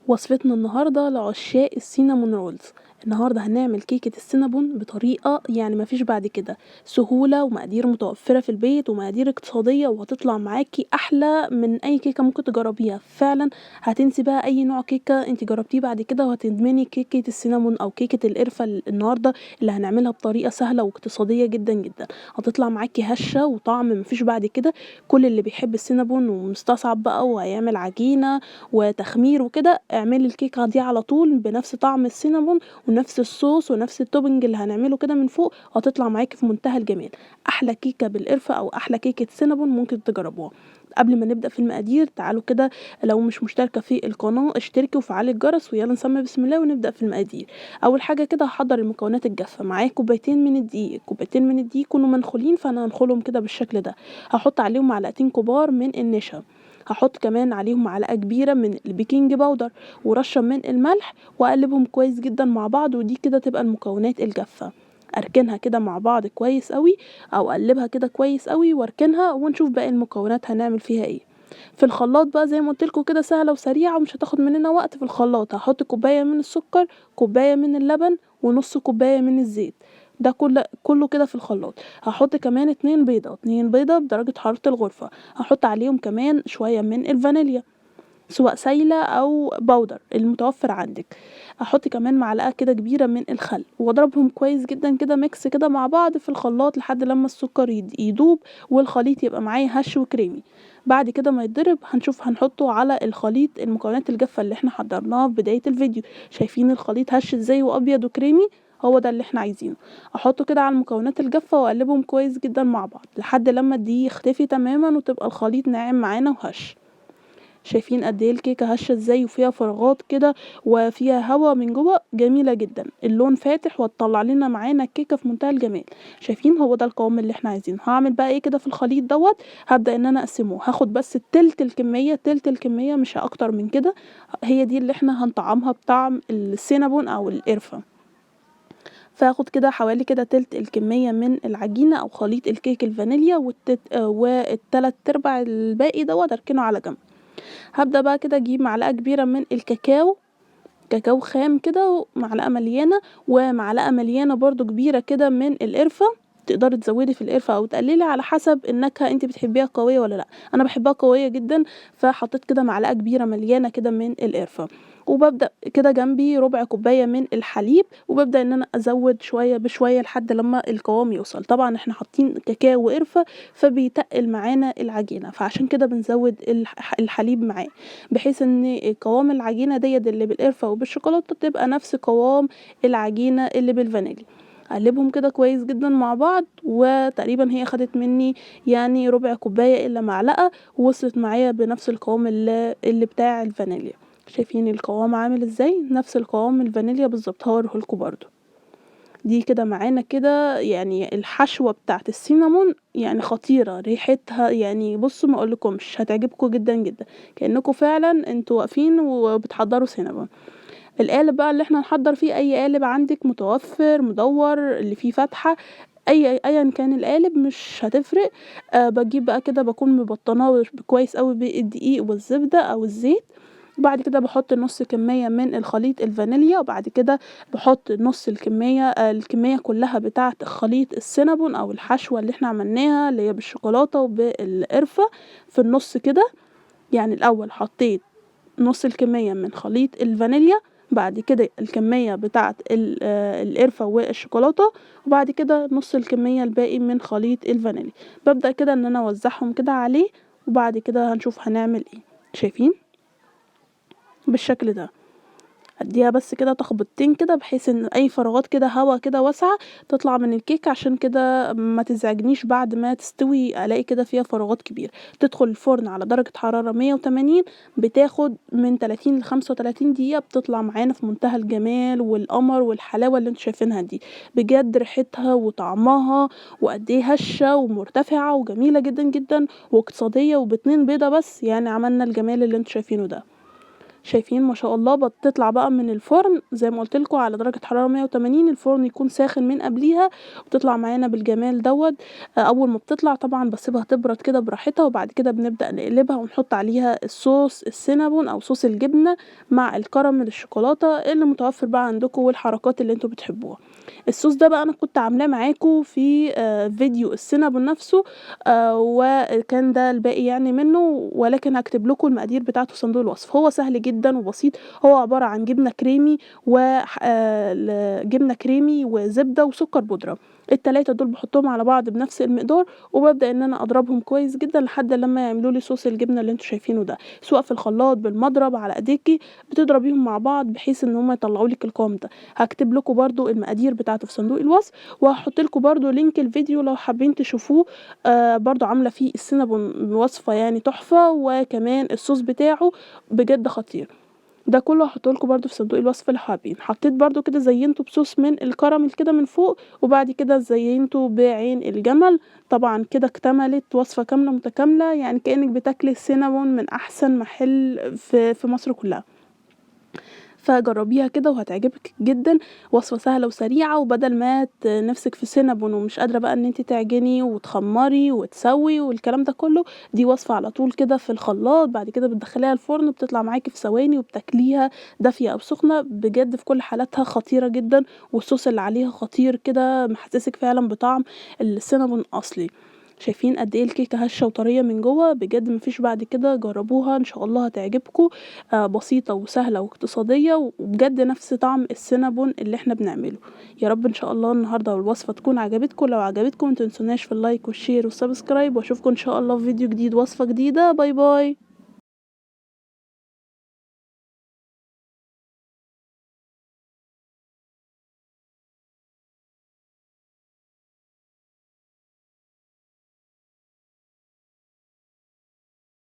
وصفتنا النهاردة لعشاق ال cinnamon rolls. النهاردة هنعمل كيكة السينابون بطريقة يعني مفيش بعد كده، سهولة ومقادير متوفرة في البيت ومقادير اقتصادية، وهتطلع معاكي أحلى من أي كيكة ممكن تجربيها. فعلا هتنسي بقى أي نوع كيكة انت جربتيه بعد كده، وهتدمني كيكة السينابون أو كيكة القرفة النهاردة اللي هنعملها بطريقة سهلة واقتصادية جدا جدا. هتطلع معاكي هشة وطعم مفيش بعد كده. كل اللي بيحب السينابون ومستصعب بقى وهيعمل عجينة وتخمير وكده، اعملي الكيكة دي على طول بنفس طعم السينابون ونفس الصوص ونفس ال topping اللي هنعمله كده من فوق، وهتطلع معاكي في منتهى الجمال. احلى كيكة بالقرفه او احلى كيكة سينابون ممكن تجربوها. قبل ما نبدا في المقادير تعالوا كده، لو مش مشتركة في القناة اشتركي وفعلي الجرس، ويلا نسمي بسم الله ونبدا في المقادير. اول حاجة كده هحضر المكونات الجافه. معايا كوبايتين من الدقيق، كوبايتين من الدقيق يكونوا منخولين، فانا هنخلهم كده بالشكل ده. هحط عليهم معلقتين كبار من النشا، هحط كمان عليهم معلقه كبيرة من ال baking powder ورشه من الملح، واقلبهم كويس جدا مع بعض. ودي كده تبقى المكونات الجافه. اركنها كده مع بعض كويس قوي، او اقلبها كده كويس قوي واركنها، ونشوف باقي المكونات هنعمل فيها ايه. في الخلاط بقى زي ما قلت لكم كده سهلة وسريعة ومش هتاخد مننا وقت. في الخلاط هحط كوباية من السكر، كوباية من اللبن، ونص كوباية من الزيت. ده كله كده في الخلاط. هحط كمان 2 بيضة، 2 بيضة بدرجة حرارة الغرفة. هحط عليهم كمان شوية من الفانيليا، سواء سايله او powder المتوفر عندك. هحط كمان معلقه كده كبيرة من الخل، واضربهم كويس جدا كده mix كده مع بعض في الخلاط لحد لما السكر يدوب والخليط يبقى معايا هش وكريمي. بعد كده ما يتضرب هنشوف هنحطه على الخليط المكونات الجافه اللي احنا حضرناها في بداية الفيديو. شايفين الخليط هش ازاي وابيض وكريمي؟ هو ده اللي احنا عايزينه. احطه كده على المكونات الجافه واقلبهم كويس جدا مع بعض لحد لما الدقيق يختفي تماما وتبقى الخليط ناعم معانا وهش. شايفين قد ايه الكيكه هشه ازاي وفيها فراغات كده وفيها هوا من جوه، جميلة جدا. اللون فاتح وتطلع لنا معانا الكيكه في منتهى الجمال. شايفين هو ده القوام اللي احنا عايزينه. هعمل بقى ايه كده في الخليط دوت؟ هبدا ان انا اقسمه. هاخد بس تلت الكمية، تلت الكمية مش اكتر من كده، هي دي اللي احنا هنطعمها بطعم السينابون او القرفه. فاخد كده حوالي كده تلت الكمية من العجينة او خليط الكيك الفانيليا، والتلات ارباع الباقي دوت اركنه على جنب. هبدأ بقى كده اجيب معلقة كبيرة من الكاكاو، كاكاو خام كده، ومعلقة مليانة، ومعلقة مليانة برضو كبيرة كده من القرفة. تقدري تزودي في القرفة او تقللي على حسب النكهة انت بتحبيها قوية ولا لا. انا بحبها قوية جدا، فحطيت كده معلقة كبيرة مليانة كده من القرفة. وببدأ كده جنبي ربع كوباية من الحليب، وببدأ ان انا ازود شوية بشوية لحد لما القوام يوصل. طبعا احنا حاطين كاكاو وقرفة فبيتقل معانا العجينة، فعشان كده بنزود الحليب معاه، بحيث ان قوام العجينة ديت اللي بالقرفة وبالشوكولاتة تبقى نفس قوام العجينة اللي بالفانيليا. اقلبهم كده كويس جدا مع بعض، وتقريبا هي خدت مني يعني ربع كوباية الا معلقة، ووصلت معايا بنفس القوام اللي بتاع الفانيليا. شايفين القوام عامل ازاي؟ نفس القوام الفانيليا بالظبط. هوريهولكوا برضو. دي كده معانا كده يعني الحشوة بتاعت السينامون يعني خطيرة، ريحتها يعني بصوا ما اقولكمش، هتعجبكم جدا جدا، كأنكم فعلا انتوا واقفين وبتحضروا سينابون. القالب بقى اللي احنا هنحضر فيه، اي قالب عندك متوفر مدور اللي فيه فتحة، ايا كان القالب مش هتفرق. بجيب بقى كده، بكون مبطناه كويس قوي بالدقيق والزبدة او الزيت. وبعد كده بحط نص كمية من الخليط الفانيليا، وبعد كده بحط نص الكمية كلها بتاعة خليط السينابون او الحشوة اللي احنا عملناها اللي هي بالشوكولاتة وبالقرفة في النص كده. يعني الاول حطيت نص الكمية من خليط الفانيليا، بعد كده الكمية بتاعة القرفة والشوكولاتة، وبعد كده نص الكمية الباقي من خليط الفانيليا. ببدأ كده ان انا اوزعهم كده عليه، وبعد كده هنشوف هنعمل ايه. شايفين بالشكل ده؟ اديها بس كده تخبطتين كده، بحيث ان اي فراغات كده هوا كده واسعة تطلع من الكيك، عشان كده ما تزعجنيش بعد ما تستوي الاقي كده فيها فراغات كبيرة. تدخل الفرن على درجه حرارة 180، بتاخد من 30 ل 35 دقيقة، بتطلع معانا في منتهى الجمال والقمر والحلاوه اللي انتوا شايفينها دي. بجد ريحتها وطعمها وقد ايه هشه ومرتفعه وجميلة جدا جدا واقتصادية، وباتنين بيضة بس يعني عملنا الجمال اللي انتوا شايفينه ده. شايفين ما شاء الله بتطلع بقى من الفرن زي ما قلت لكم على درجة حرارة 180، الفرن يكون ساخن من قبليها، وتطلع معانا بالجمال دوت. اول ما بتطلع طبعا بسيبها تبرد كده براحتها، وبعد كده بنبدأ نقلبها ونحط عليها الصوص السينابون او صوص الجبنة مع الكراميل الشوكولاتة اللي متوفر بقى عندكم والحركات اللي انتوا بتحبوها. الصوص ده بقى انا كنت عاملاه معاكم في فيديو السينابون نفسه، وكان ده الباقي يعني منه، ولكن هكتب لكم المقادير بتاعته في صندوق الوصف. هو سهل جدا وبسيط، هو عبارة عن جبنة كريمي جبنة كريمي وزبدة وسكر بودرة، التلاتة دول بحطهم على بعض بنفس المقدار، وببدأ ان انا اضربهم كويس جدا لحد لما يعملوا لي صوص الجبنة اللي انتوا شايفينه ده، سواء في الخلاط بالمضرب على ايديكي بتضربيهم مع بعض بحيث ان هم يطلعوا لك القوام ده. هكتب لكم برده المقادير بتاعته في صندوق الوصف، وهحط لكم برده link الفيديو لو حابين تشوفوه، برده عاملة فيه السينابون وصفة يعني تحفة، وكمان الصوص بتاعه بجد خطير. ده كله هحطه لكم برده في صندوق الوصف لو حابين. حطيت برده كده زينته بصوص من الكراميل كده من فوق، وبعد كده زينته بعين الجمل. طبعا كده اكتملت وصفة كاملة متكاملة، يعني كأنك بتاكلي السينابون من احسن محل في مصر كلها. فجربيها كده وهتعجبك جدا، وصفة سهلة وسريعة، وبدل ما نفسك في سينابون ومش قادرة بقى ان انت تعجني وتخمري وتسوي والكلام ده كله، دي وصفة على طول كده في الخلاط، بعد كده بتدخليها الفرن بتطلع معاكي في ثواني، وبتاكليها دافية او سخنة، بجد في كل حالاتها خطيرة جدا، والصوص اللي عليها خطير كده محسسك فعلا بطعم السينابون الاصلي. شايفين قد ايه الكيكه هشه وطريه من جوه، بجد مفيش بعد كده، جربوها ان شاء الله هتعجبكم. بسيطه وسهله واقتصاديه، وبجد نفس طعم السينابون اللي احنا بنعمله. يا رب ان شاء الله النهارده الوصفه تكون عجبتكم، لو عجبتكم متنسوناش في ال like وال share وال subscribe، واشوفكم ان شاء الله في فيديو جديد وصفه جديده. bye bye.